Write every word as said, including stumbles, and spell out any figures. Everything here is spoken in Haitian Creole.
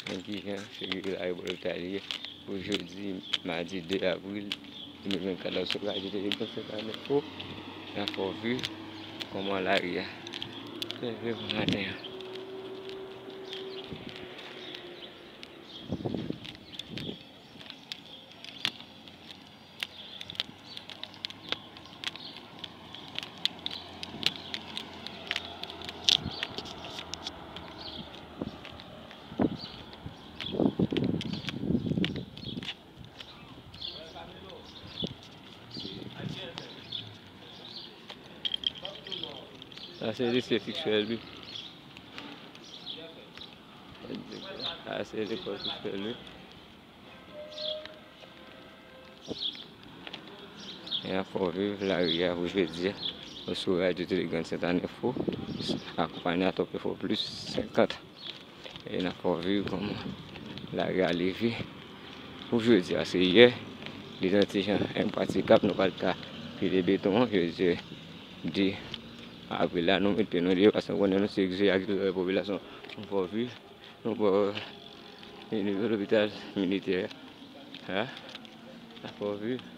Nan kijan fevriye la yo bò lopital ye pou jodi madi de avril de mil vennkat la. Sou radyo Telegram Sentane Enfo, nan Fòviv, kòman lari a? Fevriye pou maten an. Sa se lise fiksèl wi. Sa se lekòl fiksèl wi. E nan Fòviv, lari a pou jodi a, sou radyo Telegram Sentane Enfo, akonpanye a Top Info Plus senkant. E nan Fòviv, kòman lari a leve pou jodi a, se yè, li te yon ti jan enpratikab, nou pa t ka pile beton an, jodi de avril la, nou mete nou deyò, paske nou konnen nou se egzije ak tout popilasyon Fòviv. Nou bò nivo lopital militè a, nan Fòviv.